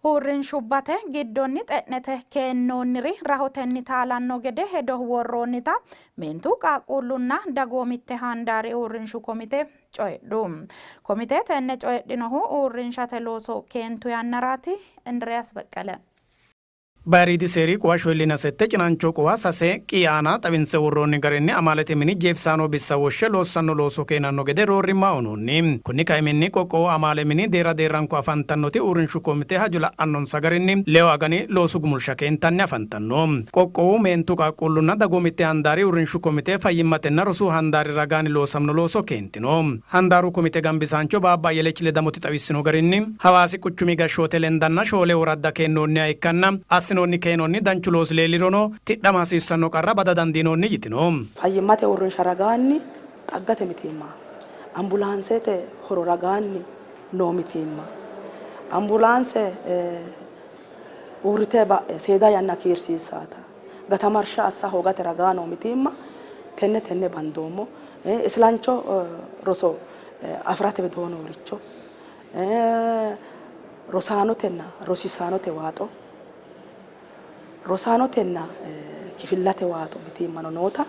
Uurrinshubbate giddonni xe'nete keennoonniri rahotenni taalanno gede hedo worroonnita meentu, qaaqquullunna dagoomitte handaari uurrinshu komite coyidhu. Komite tenne coyidhinohu uurrinshate looso keentu yannaraati. Indiriyaas Beqqele. Bayiriidi seeri quwa shoyillina sette cinaancho quwa sase qi aana xawinse worroonni garinni amaalete mini jeefisaano bissa woshshe loossanno looso keenanno gede roorrimma uynoonni. Konni kaiminni qoqqowu amaale mini deerra deerranko afantannoti uurrinshu komite hajo la'annonsa garinni lewu agani loosu gumulsha keentanni afantanno. Qoqqowu meentu qaaqquullunna dagoomitte handaari uurrinshu komite fayyimmatenna rosu handaari ragaani loosamno looso keentino. Handaaru komite gambisaancho Baabba Ayyelech Ledamoti xawissino garinni, Hawaasi quchumi gashshoote lendanna shoole woradda keennoonniha ikkanna, assinoonni keenonni danchu loosi leellirono, tidhama hasiissanno qarra bada dandiinoonni yitino. Fayyimmate uurrinsha ragaanni xaggate mitiimma, ambulaansete horo ragaanni noo mitiimma, ambulaanse uurrite ba'e seeda yanna kiirsiissaata, gatamarsha assa hoogate ragaa noo mitiimma tenne tenne bandoommo. Islancho roso afi'rate widoo nooricho, rosaanotenna rosiisaanote waaxo, rosaanotenna kifillate waaxo mitiimmano noota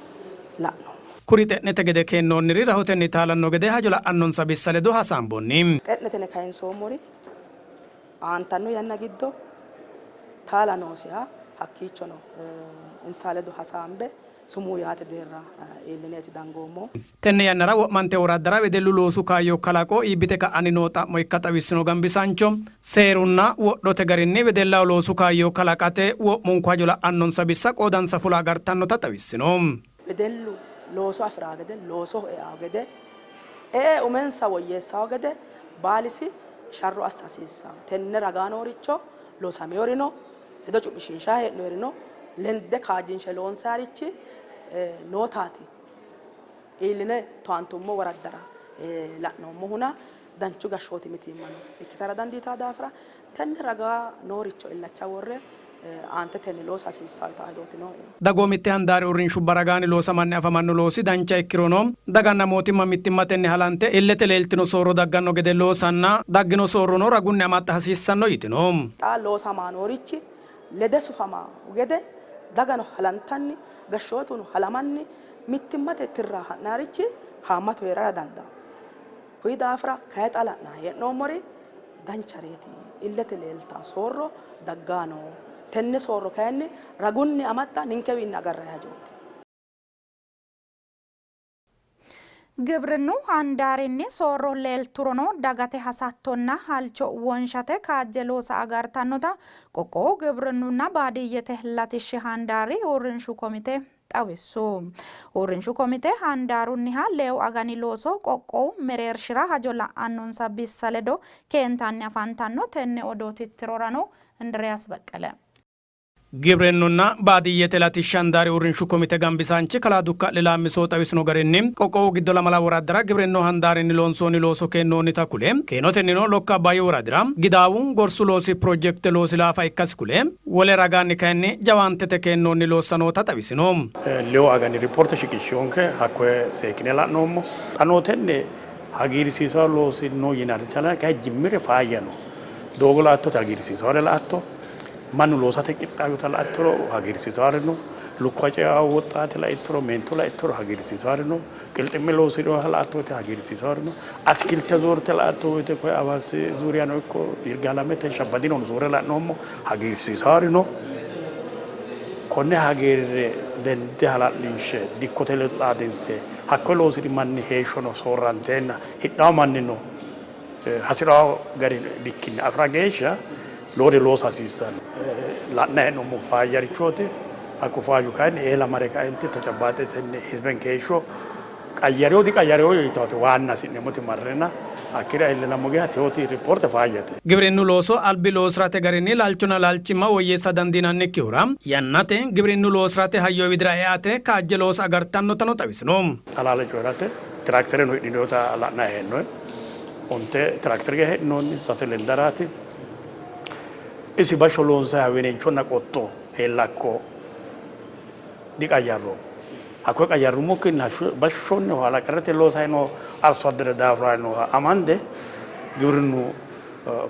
la'noommo. Kuri xe'nete gede keennoonniri rahotenni taalanno gede hajo la'annonsa bissa ledo hasaamboonni. Xe'nete yine kayinsoommori aantanno yanna giddo taala noosiha hakkiichono insa ledo hasaambe sumuu yaate deerra iillineeti dangoommohu. Tenne yannara wo'mante woraddara wedellu loosu kaayyo kalaqo iibbite ka'anni noo xa'mo ikka xawissino gambisaancho, seerunna wodhote garinni wedellaho loosu kaayyo kalaqate wo'munku hajo la'annonsa bissa qoodansa fula agartannota xawissino. Wedellu looso afi'ranno gede, loosoho eanno gede, e'e umensa woyyeessanno gede baalisi sharro assa hasiissanno. Tenne ragaa nooricho loosaminori no, ledo cu'mishiinshanni hee'noyiri no, lende kaajjinshe loonsayirichi nootaati iilline towaantummo woraddara la'noommohuna danchu gashshooti mitiimmano ikkitara dandiitanno daafira tenne ragaa nooricho illacha worre aantetenni loosa hasiissanno yitanno hedooti nooe. Dagoomitte handaari uurrinshubba ragaanni loosamanni afamanno loosi dancha ikkirono, daganna mootimma mittimmatenni halante illete leeltino soorro dagganno gede loosanna daggino soorrono ragunni amaxxa hasiissanno yitino. Xa loosama noorichi lede sufama gede dagano halantanni gashshootuno halamanni mittimmate tirra ha'nannirichi haammatu hee'rara dandaanno. Kuyi daafira kayi xa la'nanni hee'noommori danchareeti. Illete leeltanno soorro dagganni no. Tenne soorro kayinni ragunni amaxxa ninkewiinni agarranni hajooti. Gibrinnu handaarinni soorro leelturono dagate hasattonna halcho wonshate kaajje loosa agartannota qoqqowu gibrinnunna baadiyyete latishshi handaari uurrinshu komite xawissu. Uurrinshu komite handaarunniha leewu agani looso qoqqowu mereershira hajo la'annonsa bissa ledo keentanni afantanno. Tenne odoo tittirorano Indiriyaas Baqqele. Gibrinnunna baadiyyete latishshi handaari uurrinshu komite gambisaanchi kalaa Dukka'le Laammiso xawisino garinni, qoqqowu giddo lamala woraddara gibrinnu handaarinni loonsoonni looso keennoonnita kule, keenotennino Lokka Abbaayyu woradira Gidaawu gorsu loosi pirojekte loosi laafa ikkasi kule, Wole ragaanni kayinni jawaantete keennoonni loossa noota xawisino. Lewu agani ripoorte shiqishshonke, hakkoye seekkine la'noommo. Xa noo tenne hagiirsiisawo loosi no yinara dichaalanno, kayi jimmire faayya no. Doogo la''attote hagiirsiisawore la''atto, mannu loosate qixxaawinota la''attoro hagiirsiisawori no, lukkuwa ceawo woxxaate laittoro, meento laittoro hagiirsiisawori no. Qilxi'me loosi'rinoha la''atto woyte hagiirsiisannori no. Atikilte zoorte la''atto woyte koye Hawaasi zuuriyano ikko Yirgaalamete Shabbadinono zoore la'noommo hagiirsiisannori no. Konne hagiirre lende hala'linshe dikkote ledo xaadinse hakkoye loosi'ri manni heeshshono soorranteenna hidhanno mannino hasi'ranno gari bikkinni afi'ra geeshsha lowore loosa hasiissanno. La'nanni hee'noommohu faayyarichooti. Hakku faayyu kayinni eela mare kaenti tecabbaxetenni hizbenke heeshsho qayyareo diqayyareo yitawoti waanna hasi'neemmoti marrena hakkira iillinammo geeshsha teyooti ripoorte faayyate. Gibrinnu looso albi loosi'rate garinni laalchonna laalchimma woyyeessa dandiinannikkihura yannate gibrinnu loosi'rate hayyo widira eate kaajje loosa agartannotano xawisino. Xalaala coyi'rate tiraaktereno hidhinota la'nanni hee'noonni. Onte tiraaktere geeshsha hidhinoonni, sase lendaraati. Isi bashsho loonsayiha wenenchonna qotto heellakko diqayyarroommo. Hakkoye qayyarrummokkinni bashshonni hala qarrete loosayi noo arso addere daafuranni nooha amande giwirinnu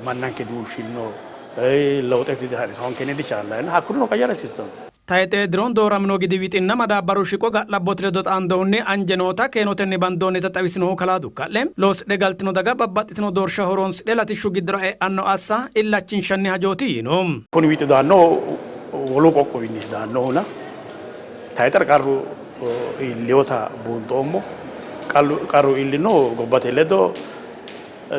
mannanke duushshinno. Lewuxete ha'risanke dichaallanni hakkurino qayyara hasiissanno. Tayxe diron dooramino gidi wixinna madaabbaru shiqo ga'labbote ledo xaandohunni anje noota keenotenni bandoonnita xawisinohu kalaa Dukka'le, loosidhe galtino daga babbaxxitino doorsha horoonsidhe latishshu giddora e'anno assa illachinshanni hajooti yiino. Kuni wixi daannohu wolu qoqqowinni daannohuna tayxera qarru iillinota buunxoommo. Qarru iillinohu gobbate ledo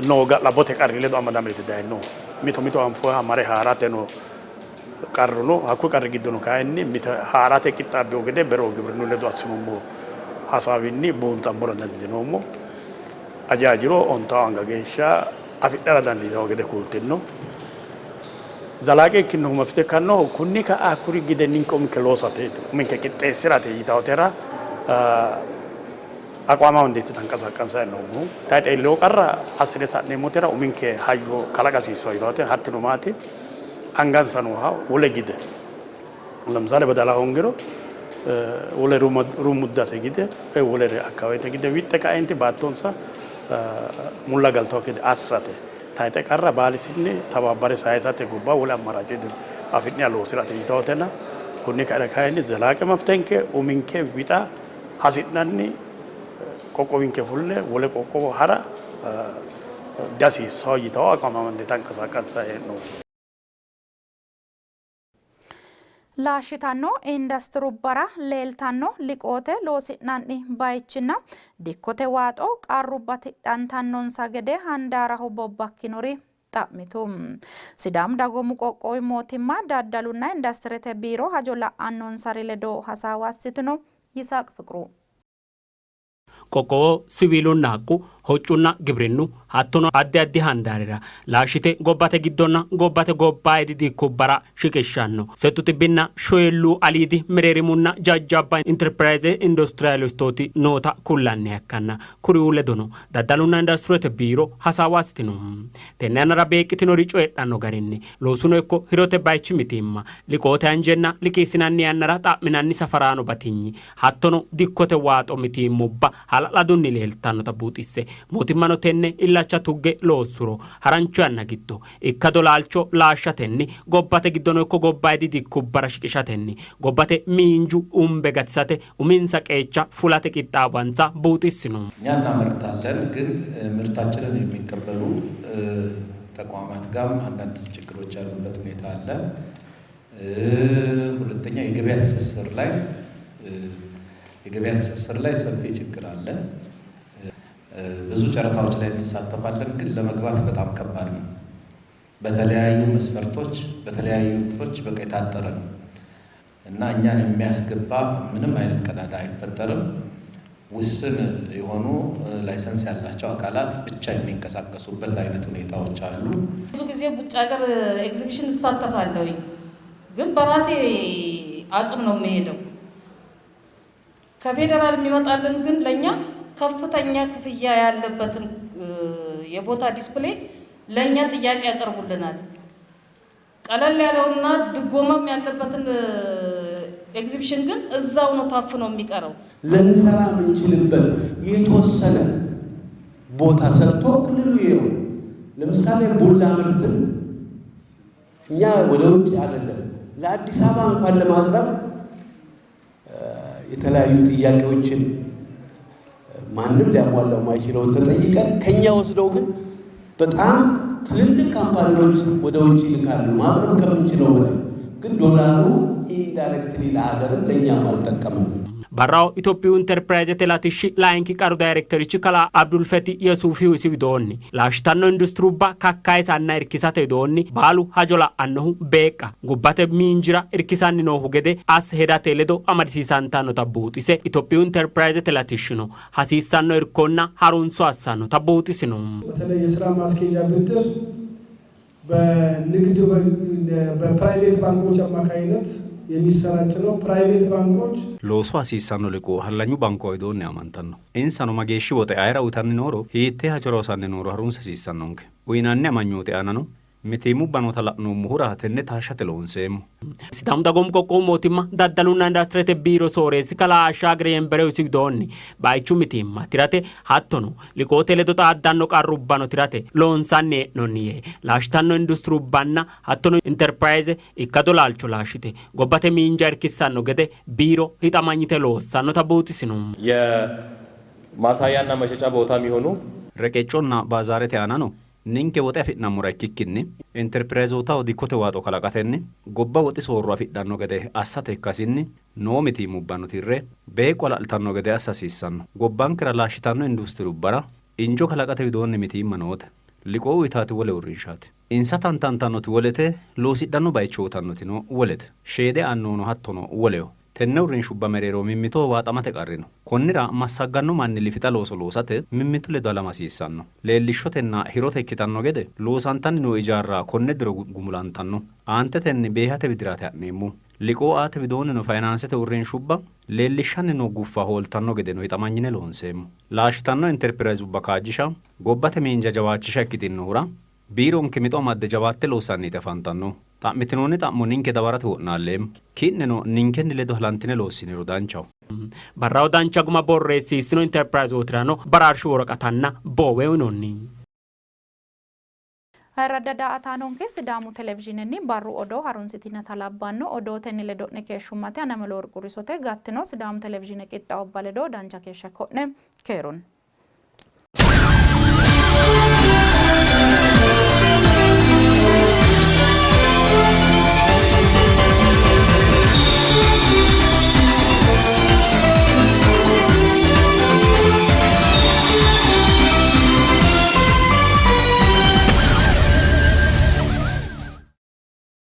noo ga'labbote qarri ledo amadame dayinoho. Mito mito anfoha mare haarate no qarru no. Hakkuyi qarri giddono kayinni mite haarate qixxaabbino gede bero gibrinnu ledo assinummo hasaawinni buunxammora dandiinoommo. Ajaajiro ontawo anga geeshsha afidhara dandiitanno gede kultino. Zalaaqe ikkinohu mafite ikkannohu kunni ka'a hakkuri gide ninke uminke loosate uminke qixxeessi'rate yitawotera aqwaama hundeetti tanqasaqqansanni noommohu. Tayxe iillino qarra assine sa'neemmotera uminke hayyo kalaqa hasiissanno yitawoti hattino maati angansa nooha wole gide ለምሳሌ badala hoongiro wole rumuddate gide wolere akkawete gide wixxe kaenti baattonsa mulla galtannokki gede assate tayxe qarra baalisinni tababbare sayisate gobba wole ammaraco afi'ne loosi'rate yitawotena kunni kaira kayinni zelaaqe mafitenke uminke wixa hasi'nanni qoqqowinke fulle wole qoqqowo hara dihasiissanno yitawo aqwaama amande tanqasaqqansanni hee'noommo. Laashshitanno industirubbara leeltanno liqoote loosi'nanni bayichinna dikkote waaxo qarrubba tidhantannonsa gede handaaraho bobbakkinori xa'mitu. Sidaamu Dagoomu Qoqqowi Mootimma Daddalunna Industirete Biiro hajo la'annonsari ledo hasaawa assitino. Yisaaq Fiqru. Qoqqowo siwiilunna haqqu, hoccunna gibrinnu hattono addi addi handaarira laashshite gobbate giddonna gobbate gobbayidi dikkubbara shiqishshanno settu xibbinna shoyilluu aliidi mereerimunna jajjabba interpirayze industiriyalistooti noota kullanniha ikkanna kuriuu ledono daddalunna industirete biiro hasaawa assitino. Tenne yannara beeqqitinori coyidhanno garinni loosuno ikko hirote baychi mitiimma, liqoote anjenna liqiissinanni yannara xa'minanni safaraano batinyi hattono dikkote waaxo mitiimmubba hala'ladunni leeltannota buuxisse, mootimmano tenne illacha tugge loossuro harancho yanna giddo ikkado laalcho laashshatenni gobbate giddono ikko gobbaydi dikkubbara shiqishatenni gobbate miinju umbe gatisate uminsa qeecha fulate qixxaawansa buuxissino. እኛ እናመርታለን፣ ግን ምርታችንን የሚቀበሉ ተቋማት ጋርም አንዳንድ ችግሮች ያሉበት ሁኔታ አለ። ሁለተኛ የገበያ ትስስር ላይ ሰፊ ችግር አለ። ብዙ ጨረታዎች ላይ እንሳተፋለን፣ ግን ለመግባት በጣም ከባድ ነው። በተለያዩ መስፈርቶች በተለያዩ እንትኖች በቃ የታጠረ ነው እና እኛን የሚያስገባ ምንም አይነት ቀዳዳ አይፈጠርም። ውስን የሆኑ license ያላቸው አካላት ብቻ የሚንቀሳቀሱበት አይነት ሁኔታዎች አሉ። ብዙ ጊዜ ውጭ ሀገር ኤግዚቢሽን እሳተፋለሁኝ፣ ግን በራሴ አቅም ነው የምሄደው። ከፌዴራል የሚመጣልን ግን ለኛ ከፍተኛ ክፍያ ያለበትን የቦታ display ለኛ ጥያቄ ያቀርቡልናል። ቀለል ያለውና ድጎማም ያለበትን ኤግዚቢሽን ግን እዛው ነው ታፍኖ የሚቀረው። ልንሰራ የምንችልበት የተወሰነ ቦታ ሰጥቶ ክልሉ ይኸው ለምሳሌ ቡና ምርትን እኛ ወደ ውጭ አይደለም ለአዲስ አበባ እንኳን ለማቅረብ የተለያዩ ጥያቄዎችን ማንም ሊያሟላው ማይችለውን ተጠይቀን ከኛ ወስደው ግን በጣም ትልልቅ ካምፓኒዎች ወደ ውጭ ይልካሉ ማቅረብ ከምንችለው በላይ ግን ዶላሩ indirectly ለሀገርም ለእኛም አልጠቀምም። Barraho Itophiyu Interpirayzete latishshi layinki qaru dayrekterichi kalaa Abdulfeti Yesuufihu isi widoonni laashshitanno industirubba kakkayisanna irkisate widoonni baalu hajo la'annohu beeqqa gobbate miinjira irkisanni noohu gede asse hedate ledo amadisiisantannota buuxise Itophiyu Interpirayzete latishshino hasiissanno irkonna harunso assannota buuxisino. በተለይ የስራ ማስኬጃ ብድር በንግድ በ private ባንኮች አማካኝነት የሚሰራጭ ነው። private ባንኮች Looso hasiissanno liqoo hallanyu baankuwa widoonni aamantanno. Insano mageeshshi woxe ayera uyitanni nooro, hiittee hajora hosanni nooro harunsa hasiissannonke. Uyinanni amanyooti aanano Mitiimmubba noota la'noommohura tenne taashshate loonseemmo. Sidaamu Dagoomu Qoqqowu Mootimma Daddalunna Industirete Biiro Sooreessi Kalaa Ashshaagire Yenberew isi widoonni, bayichu mitiimma tirate hattono liqoote ledo xaaddanno qarrubbano tirate loonsanni hee'noonni yee, laashshitanno industirubbanna hattono Interpirayze ikkado laalcho laashshite gobbate miinja irkissanno gede biiro hixamanyite loossannota buuxisino. የማሳያና መሸጫ ቦታ የሚሆኑ Reqecconna baazaarete aanano ninke woxe afi'nammora ikkikkinni Interpirayzootaho dikkote waaxo kalaqatenni gobba woxi soorro afidhanno gede assate ikkasinni noo mitiimmubbano tirre beeqqo hala'litanno gede assa hasiissanno. Gobbankera laashshitanno Industirubbara injo kalaqate widoonni mitiimma noote. Liqoo uytaati wole uurrinshaati. Insa tantantannoti wolete, loosidhanno baycho uytannotino wolete. Sheede aannohuno hattono woleho. Tenne uurrinshubba mereero mimmitoho waaxamate qarri no. Konnira, massagganno manni lifixa looso loosate mimmitu ledo halama hasiissanno. Leellishshotenna hirote ikkitanno gede loosantanni noo ijaarra konne diro gumulantanno. Aantetenni beehate widiraati ha'neemmohu. Liqoo aate widoonnino fayinaansete uurrinshubba leellishshanni noo guffa hooltanno gedeno hixamanyine loonseemmo. Laashshitanno Interpirayzubba kaajjisha gobbate miinja jawaachisha ikkitinnohura Biironke mixo amadde jawaatte loossanniiti afantannohu. Xa'mitinoonni xa'mo ninke dawarate wo'naalleemmo. Ki'neno ninkenni ledo halantine loossiniro danchaho. Barraho dancha guma borreessiissino Interpirayzootirano baraarshu woraqatanna boowe uynoonni. Ayirradda daa''ataanonke Sidaamu Televizhiinenni barru odoo harunsitinata labbanno. Odootenni ledo'ne keeshshummate Ane Muluworq Urisote. Gattino Sidaamu Televizhiine qixxaawubba ledo dancha keeshsha ikko'ne. Keerunni.